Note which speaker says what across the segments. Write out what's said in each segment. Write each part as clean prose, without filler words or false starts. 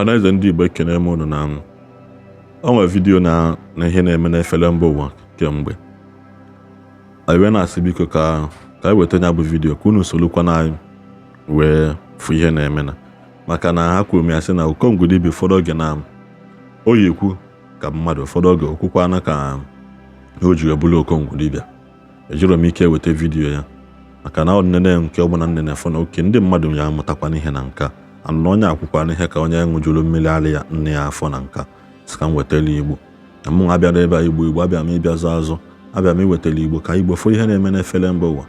Speaker 1: Ọhaneze ndị Igbo, ekene m unu. Na o nwere vidiyo na ihe na-eme n'efere mba ụwa kemgbe anyị wee na-asị, biko, ka anyị weta ya bụ vidiyo ka unu solukwana anyị wee fụ ihe na-eme, na maka na ha kwuru m ya sị na Okongwu dibịa ụfọdụ oge na o yi ekwu ka mmadụ, ụfọdụ oge okwukwana ka o ji wee bụrụ Okongwu dibịa. Ejiro m ike weta vidiyo ya maka na ọ nene nke ọbụla nne na-efọ na oke ndị mmadụ ya amụtakwana ihe na nka anụ na onye akwụkwana ihe ka onye ṅụjuru mmiri ara ya nne ya afọ na nka. Sị ka m wetara Igbo na mụ abịara ebe a Igbo Igbo abịa m ịbịa zụ azụ, abịa m iwetara Igbo ka Igbo fụ ihe na-eme n'efere mba ụwa.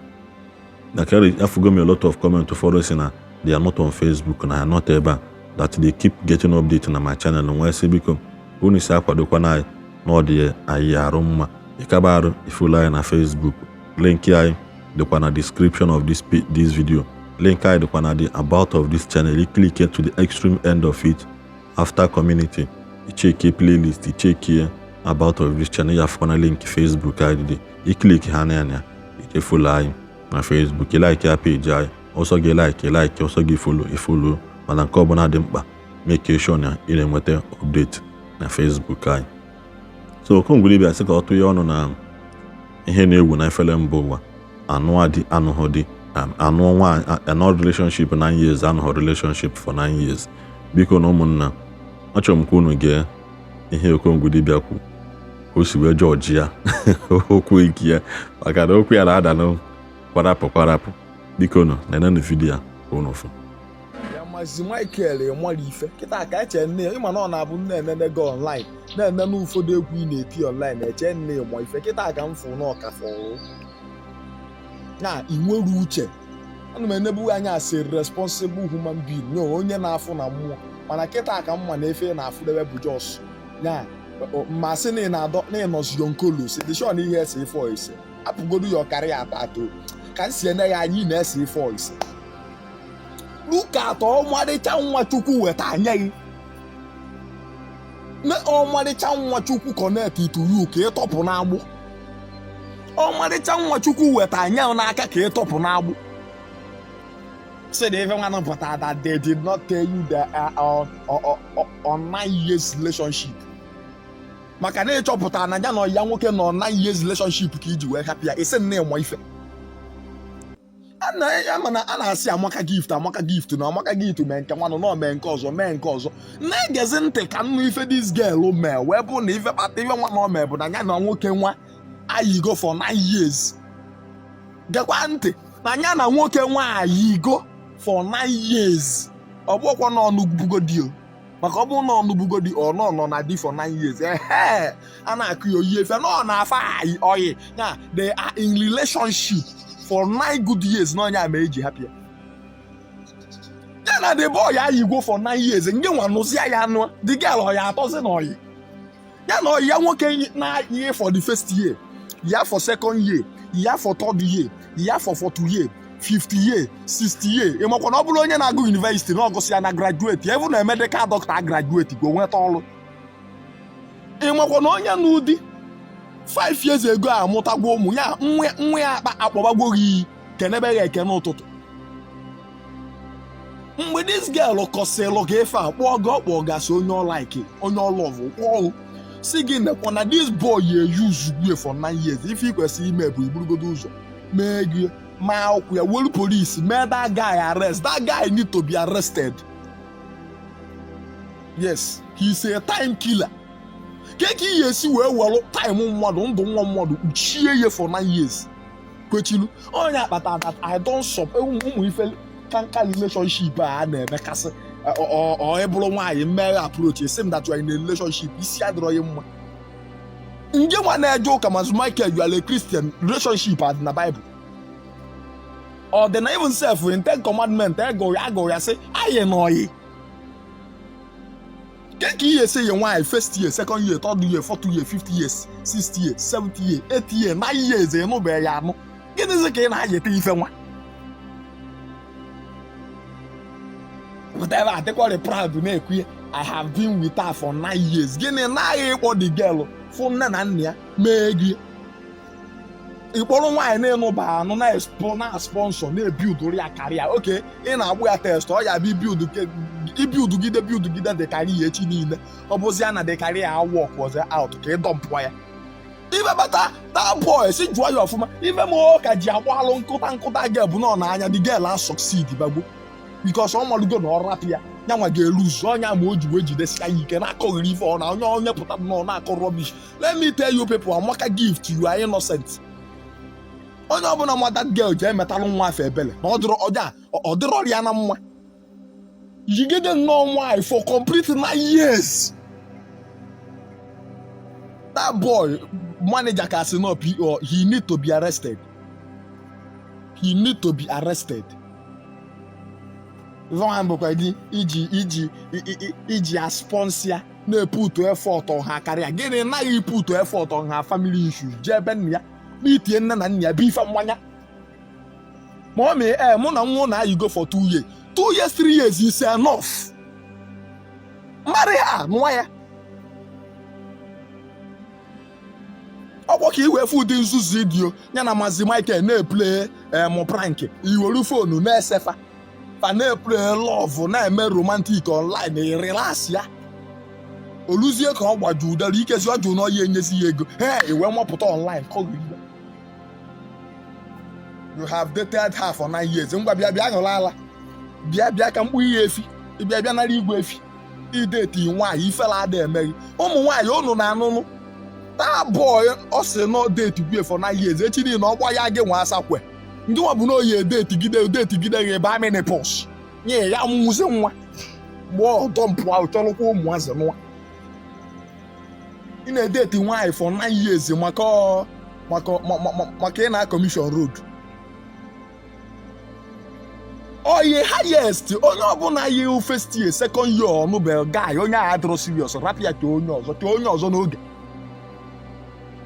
Speaker 1: Na ka afụgo m a lot of comment. Ụfọdụ si na they are not on Facebook, na ha not ebe a, that they keep getting update na my channel. Nwee sị, biko, unu si akwadokwana anyị na ọ dị anyị arụ mma. Ịkaba arụ ifulu anyị na Facebook. Link anyị dịkwa na description of this video. Link anyị dịkwa na the about of this channel. You click to the extreme end of it after community, ichekie playlist, ichekie about of this channel, ya afụkwa na link Facebook anyị dị. I click ha na ya na ije follow anyị na Facebook. I like ya page anyị, ọsọ gị like, like, ọsọ gị follow, i follow. Mana nke ọbụla dị mkpa, make sure na ị na-enweta update na Facebook anyị. So Okongwu dibịa sị ka ọ tụnye ọnụ na ihe na-ewu na efere mba ụwa, anụ adị anụghị dị, anụ nwaanyị anọ relationship 9 years, anụghị relationship for 9 years. Biko na ụmụnna, achọrọ m ka unu gee ihe Okongwu dibịa kwu, ka o si wee jọji ya okwu nke ya, maka na okwu ya na-ada na kwarapụ kwarapụ. Biko nụ, nenenụ vidiyo ya ka unu fụ.
Speaker 2: Ya Mazi Michael, ịmara ife kịta ka eche nne ịma na ọ na-abụ nne enene gị online, na-enene ụfọdụ egwu ị na-eti online, eche nne ịmụ ife. Kịta ka m fụ na ọka fọrọ na ị nwere uche. Ana m enebu anya as a responsible human being, nye onye na-afụ na mmụọ, mana kịta ka mma na efe ị na-afụdebe bụ just ya mmasị na ị na-adọ na ịnọzi yonkolo si dị sure na ihe ese ife ise apụgodu ya ọkarị ya atọ atọ ka m si ene ya anya. Ị na-ese ife ise. Look at ọmarịcha nwa Chukwu weta anya gị na ọmarịcha nwa Chukwu connect to you ka ịtọpụ n'agbụ. Ọmarịcha nwa Chukwu weta anya n'aka ka ịtọpụ n'agbụ. Say the even one pụta that they did not tell you the on 9 years relationship, maka na ịchọpụta na ya na ya nwoke nọ 9 years relationship ka iji wee hapụ ya. Isi nne ịmụ ife ama na a na-asị Amaka Gift, Amaka Gift na Amaka Gift mee nke nwanụ na mee nke ọzọ, mee nke ọzọ. Na-egezi ntị ka nnụ ife this girl mee wee bụ na ife kpata ife nwa na o mee bụ na ya na nwoke nwa ayigo for 9 years. Gekwa ntị, na ya na nwoke nwa ayigo for 9 years. Ọ bụkwa na ọnụ bugodi o, maka ọ bụrụ na ọnụ bugodi ọ nọ nọ na di for 9 years, ehe, a na-akụ ya oyi efe na ọ na-afa ayi oyi ya. They are in relationship for 9 good years na onye ma eji hapụ ya. Ya na the boy ayigo for 9 years. Ndị nwa nụzia ya anụ the girl ọ ya atọzi na oyi ya na oyi ya nwoke na-ayi for the first year ya, for second year ya, for third year ya, for fourth year, fifth year, sixth year. Ị makwa na ọ bụrụ onye na-agụ university na ọgụsị ya na graduate ya, even na medical doctor graduate go nweta ọrụ. Ị makwa na onye n'ụdị 5 years ago amụtagwo ụmụ ya, nwa ya akpa akpọbagwo gị iyi kenebe ya eke n'ụtụtụ. Mgbe this girl kọsịlụ ka ife a kpọọ gị, ọkpọ gasị onye ọ like, onye ọ love, kpọọ si gị nekwa na this boy use gwe for 9 years. Ife ị kwesịrị ime bụ iburugodo ụzọ mee gị maa ụkwụ ya, welu police mee that guy arrest. That guy need to be arrested. Yes, he is a time killer. Ke ka ị ga-esi wee welụ time mmadụ, ndụ nwa mmadụ, kpuchie ya for 9 years kwechilu onye akpata that I don't support ụmụ ife kanka relationship a na-emekasị. Ọ ịbụrụ nwaanyị mmeghe approach, esi m that you are in a relationship, isi adịrọ ya mma. Nje nwa na-eje ụka, Mazi Michael, you are a Christian. Relationship adị na Bible? Ọ dị na even self in Ten Commandment ego ya agụ ya sị anyị na oyi ke ka ihe esi ye nwaanyị first year, second year, third year, fourth year, fifth year, sixth year, seventh year, eighth year, 9 years ịnụbeghị ya anụ. Gịnịzi ka ị na-ayete ife nwa whatever adịkwari proud na-ekwu ya, "I have been with her for 9 years"? Gịnị naghị ịkpọ the girl fụ nne na nna ya mee gị? Ịkpọrọ nwaanyị na-enụba anụ na sponsor na-ebuildụrụ ya career. Okay, ị na-agbụ ya test, ọ ya bụ ibuildgide buildgide the career echi niile, ọ bụzi ya na the career awork ọzọ out ka ị dumpụọ ya. Ife bata that boy si jụọ ya ọfụma. Ife ma ọ ka ji agbalụ nkụta nkụta girl bụ nọ n'anya the girl a succeed bagbo, because ọ malugo na ọ rapụ ya, ya nwa ga-eluzu ọnya. Ma o ji wee jidesia ya ike na-akọghịrị ife ọ na onye onye pụta nọ na-akọ rubbish. Let me tell you people, Amaka Gift, you are innocent. Onye ọbụla ma that girl ji emetalụ nwa afọ ebele na ọ dịrọ ọja, ọ dịrọ ya na mma. Jigide nnọọ nwaanyị for complete 9 years. That boy manager ka sị no po, he need to be arrested, he need to be arrested. Nwa bụkwa gị iji ya sponsor ya, na-eput effort on her career. Gịnị naghị put effort on her family issues? Jee ebe nna ya n'itie nne na nna ya bụ ife mmanya ma ọ mee. Ee, mụ na nwa na ayigo for 2 years, 2 years, 3 years is enough. Marry ha, nụọ ya. Ọkwọ ka i wee fụ ụdị nzuzu idio ya na Mazi Michael na-eplay em prank. Iweru phone na-esefa fa na-eplay love, na-eme romantic online. Relax ya, oluzie ka ọ gbaju ụdara ikezi ọ jụ na ọ ya enyezi ya ego. He iwe mapụta online kọghịrị. You have dated her for 9 years. Ngwa, bịa, bịa ṅụrụ ala, bịa, bịa ka mkpu ihe efi. Ịbịa, bịa nara igwe efi. Idate nwaanyị, ifela ada emeghị ụmụ nwaanyị unu na-anụnụ. That boy, ọ sị nọ date gwe for 9 years. Echi niile ọ gba ya gị nwa asakwe ndị nwa bụ na oyi edate gide date gide gị ebe menopause nye ya nwụzi nwa mgbe ọdọ mpụ ahụ chọrọkwa ụmụazị nwa. Ị na-edate nwaanyị for 9 years maka ị na commission road oyi highest. Onye ọbụla yi first year, second year ọnụbel guy, onye agha adịrọ serious, rapụ ya ka onye ọzọ, ka onye ọzọ n'oge.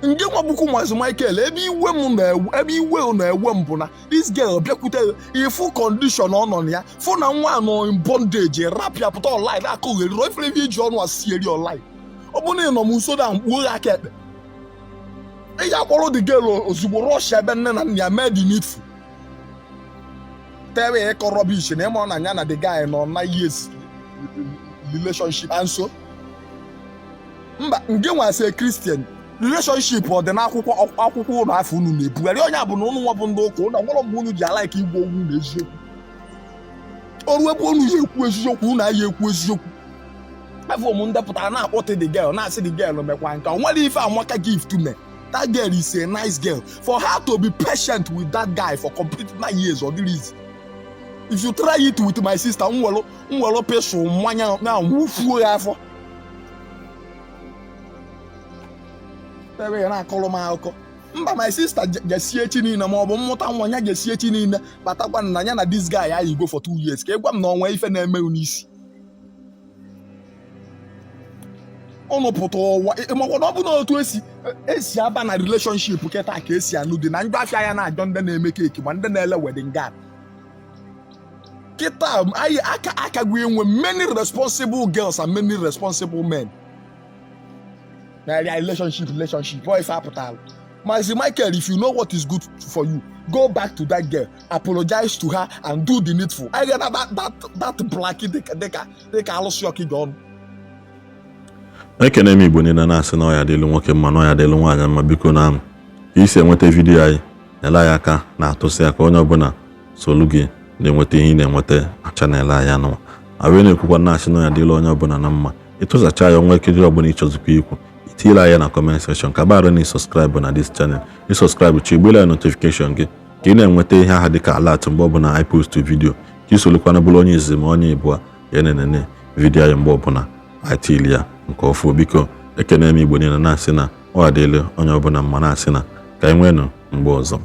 Speaker 2: Nke nwa bụkwu Maazị Michael, ebe iwe m na-ewe, ebe iwe na-ewe m bụ na this girl bịakwute ịfụ condition ọ nọ na ya, fụ na nwa nọ in bondage, rapịa pụta online akụgheri ifere ebe iji ọnụ asieri online. Ọ bụ na ị nọ m nso na mkpuo ya aka ekpe, ị ga-akpọrọ the girl ozugbo, rush ebe nne na nna ya, mee the needful. Tere ịkọ rubbish na ịma na ya na the guy nọ na years relationship and so mba nke nwa sị Christian relationship ọ dị n'akwụkwọ akwụkwọ ụlọ afọ unu na-ebugharị. Onye bụ na ụnụ nwa bụ ndị ụka ụnụ nwere mgbe unu ji ala ike igwe okwu na eziokwu oru ebe unu ya ekwu eziokwu, unu anyị ekwu eziokwu. Afọ m ndepụtara na-akpọte the girl, na-asị the girl mekwa nke ọ nwere ife Amaka Gift me. That girl is a nice girl. For her to be patient with that guy for complete 9 years, ọ dịrị easy. If you try it with my sister, nwere nwere pesụ mmanya na nwụfuo ya afọ ebe ya na-akọrọ m akụkọ. Mba, my sister jesie echi niile ma ọ bụ mmụta nwa ya jesie echi niile batakwa na ya na this guy ayigo for 2 years ka ị gwa m na ọnwa ife na-eme n'isi ụnụ pụta ụwa. Makwa na ọ bụ na otu esi aba na relationship kịta ka esi anụ dị na njọ afịa ya na-ajọ ndị na-eme cake ma ndị na-ele wedding gown kịta. Anyị aka akagwu enwe many responsible girls and many responsible men na their relationship ọ ife apụtala. Mazi Michael, if you know what is good for you, go back to that girl, apologize to her and do the needful. I na that black dịka dịka dịka alụsị ọkịga ọnụ.
Speaker 1: Ekene m Igbo niile, na-asị na ọya dịlụ nwoke mma, na ọya dịlụ nwaanyị mma. Biko, na ka isi enweta video anyị, nyere anyị aka na-atụsị ya ka onye ọbụla solu gị na-enweta ihe ị na-enweta na channel anyị anụwa. A wee na-ekwukwa, na-asị na ọya dịlụ onye ọbụla na mma. Ịtụsacha ya onwe ekiri ọbụla ịchọzikwa ikwu, itinyere anyị na comment section. Ka bara na ịsubscribe na this channel, ịsubscribe chi egbela ya notification gị ka ị na-enweta ihe aha dịka alert mgbe ọbụla anyị post video, ka isolukwana bụrụ onye izizi ma onye ịbụa ya na-enene video anyị mgbe ọbụla anyị tili ya nke ọfụ. Biko, ekene m Igbo niile, na-asị na ọ adịla onye ọbụla mma, na-asị na ka anyị nweenụ mgbe ọzọ.